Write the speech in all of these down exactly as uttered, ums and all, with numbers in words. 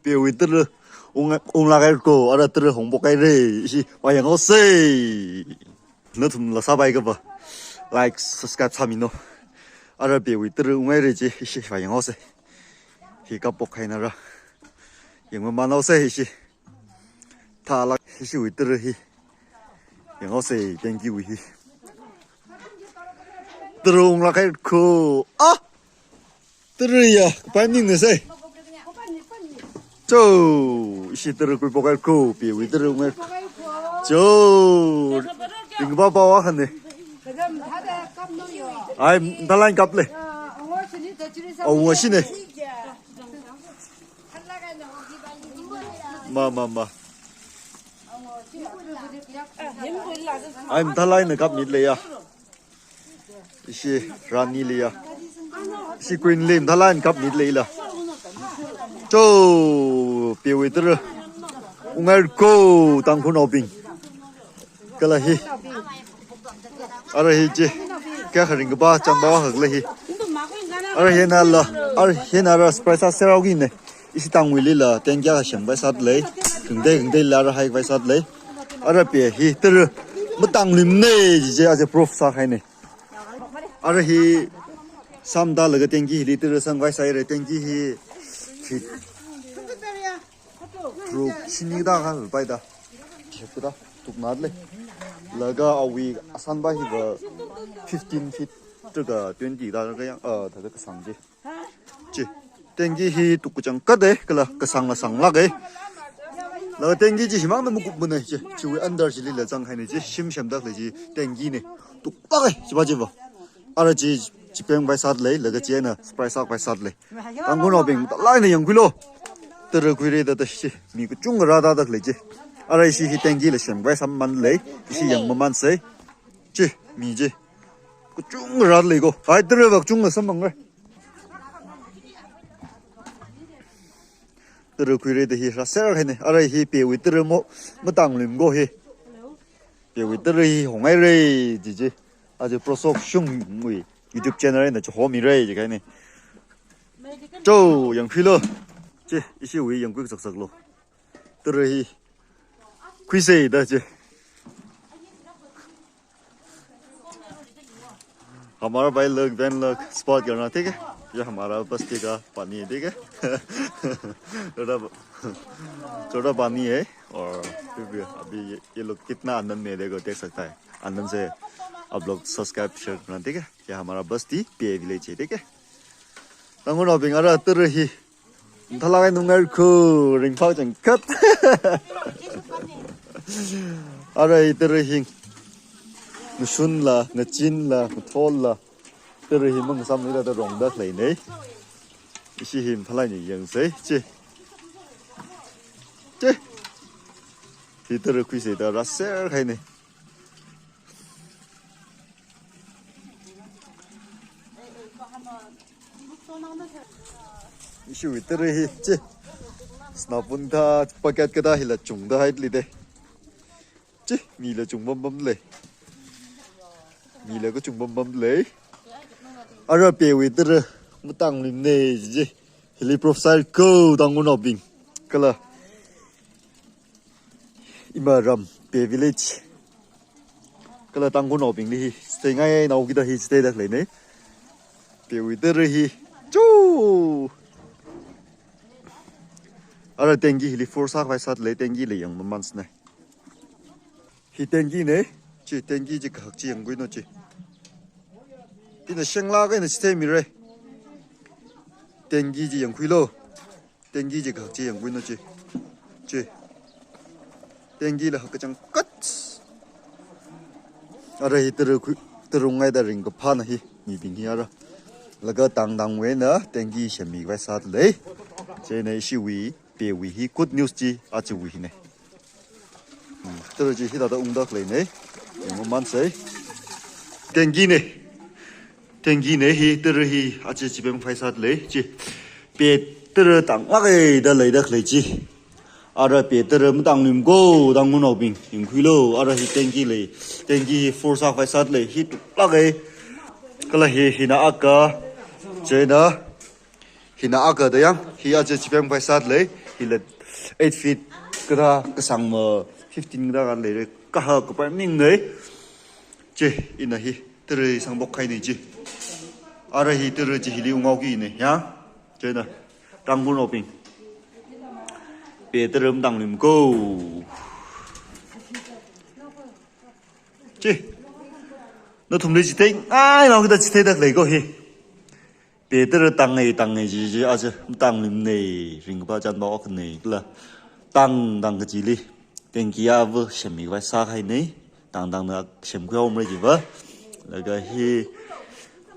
Pewui tara ung, unglāk haira ko, ara tara hongpok haira, ishi vāyanghaosa. Nathumla sāpai kapa, like, subscribe sāmino. Ara pewui tara ung haira chi, ishi vāyanghaosa. Hi kappok haina ra. Yangmamānhaosa ishi. Thālāk ishiwui tara hi. Yanghaosa, tengkiwui hi. Tara unglāk haira ko. Ah! Tara ya, kapai maningna sai. Cho, ishi tara khuipok haira ko, pewui tara ung haira. Cho, ringpapa wa khane. Ai, mathālāk kapli. Awunga shine. Ma, ma, ma. Ai, mathālāk eina kapmili ya. Ishi rani li ya. Ishi queen li mathālāk eina kapmili la. Cho, pewui tara ung haira ko, Tangkhulnaobing. Kala hi. Ara hi chi. Kayākha ringkapa chānpa khala hi. Ara hinala. Ara hinala surprise sāserhaokina. Ishi Tangwuilila tengki akha semkhavai sāda lei. Khangatei khangateila ara haikhavai sāda lei. Ara pe hi tara matanglumna jiakha aja proof sākahaina. Ara hi samda laga tengki hili tara sangkhavai sāhaira, tengki hi feet tharuk shini da kha paida. Shakta tukna lei. Laga awui asanpa hiva fifteen feet, tara twenty da kha yang, ah, thāda kasang chi. Chi. Tengki hi tuk kachangkhat e, kala kasangla sanglāka. Laga tengki chi himangna makupmana chi. Chiwui under chilila zanghaina chi, shim semda khalei chi tengkina. Tuklāka, chiva chiva. Ara chi, chipemkhavai sāda lei, laga chieina surprise sākhavai sāda lei. Tangkhulnaobing, mathālāk eina yangkhuilo. Tara khuira da da chi, mi kachungkha rāda da khalei chi. Ara ishi hi tengkila semkhavai sāmamān lei, ishi yangmamānsa. Chi, mi chi. Kachungkha rāda lei ko. Ai, tara va kachungkha samphanga. Tara khuira da hi rāserhaina. Ara hi pewui tara mo, matanglum ko hi. Pewui tara hi hong haira, chi chi. Aja Prosok Shungwui YouTube channel eina chihomira, jikahaina. Cho, yangkhuilo. Chi, ishiwui yangkhui kazakzaklo. Tara hi khuisa da chi. हमारा भाई लोग बहन लोग स्पॉट करना, ठीक है? ये हमारा बस्ती का पानी है, ठीक है? छोटा, छोटा पानी है, और फिर भी अभी ये, ये लोग कितना आनंद में है, देखो, देख सकता है। आनंद से आप लोग सब्सक्राइब, शेयर करना, ठीक है? ये हमारा बस्ती पे विलेज है, ठीक है? Tangkhulnaobing, ara tara hi mathālāk eina ung haira ko, ringphā kachangkhat. Ara hi tara hi ngashunla, ngachinla, ngathorla. Tara hi mangasamli da rongda khaleina. Ishi hi mathālāk eina yangsa chi. Chi. Hi tara khuisa da rāserhaina. Ishiwui tara hi chi. Snapun da packet kada hila chungda haili de. Chi, mila chung pamda lei. Mila kachung pamda lei. Ara pewui tara matanglumna chi. Hili proof sāhaira ko Tangkhulnaobing. Kala imaram pe village. Kala Tangkhulnaobingli hi stay ngainao kida hi stay da khaleina. Pewui tara hi. Chu! Ara tengki hili force sākhavai sāda lei, tengkila yangmamānsāna. Hi tengkina, chi tengki chi kahak chi yangkhuino chi. Ina shenglāk eina chitheimira. Tengki chi yangkhuilo. Tengki chi kahak chi yangkhuino chi. Chi. Tengkila hak kachangkhat. Ara hi tara khui, tara ungngaida ringkaphāna hi, mibing hi ara. Laga tangtangwui eina tengki semmikhavai sāda lei. Chieina ishiwui, pewui hi good news chi, ajawui hina. Hmm, tara chi hithāda ungda khaleina. Yangmamānsei. Tengkina. Tengkina hi, tara hi, aja chipemkhavai sāda lei chi. Pe tara tanglāka da leida khalei chi. Ara pe tara matanglum ko Tangkhulnaobing, yangkhuilo, ara hi tengki lei, tengki hi force sākhavai sāda lei, hi tuklāka. Kala hi, hina akha, chieina, hina akha da yang, hi aja chipemkhavai sāda lei, Hila eight feet kathā kasāng ma fifteen kathā ka leira, kaha kapai maningnei. Chi, ina hi tara sangphok kahainei chi. Ara hi tara chi hili unghaokinei, ya? Chieina, Tangkhulnaobing, pe tara matangluimiko. Chi, nathumli chitheingainao kida chitheida leiko hi. Pe tara tāngai tāngai chi chi aja matangluimnei, ringkaphā chānpao akhanei kala. Tang tang kachili tengki ava semmi khavai sākahainei. Tang tangna semkhuihaomara jiva. Laga hi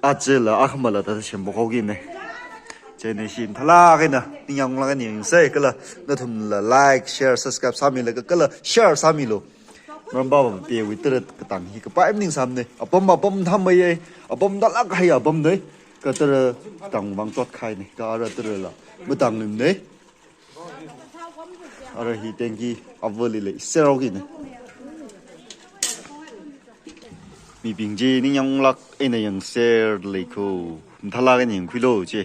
ajala akhamala thāda semphok haokinei. Chieina hi mathālāk eina ningyāng unglāk eina yangsei kala nathumla like, share, subscribe sāmilaga kala share sāmilu. Maramva pe wui tara katang hi kapai maningsāmanei. Apam apam thamei, apam dalāk hai apamnei. Kha tara katang vang chotkahainei. Kha ara tarala matangluimnei. Ara hi tengki avali leiserhaokinei. Mibing chi ningyāng unglāk eina yangser leiko. Mathālāk eina yangkhuilu chi.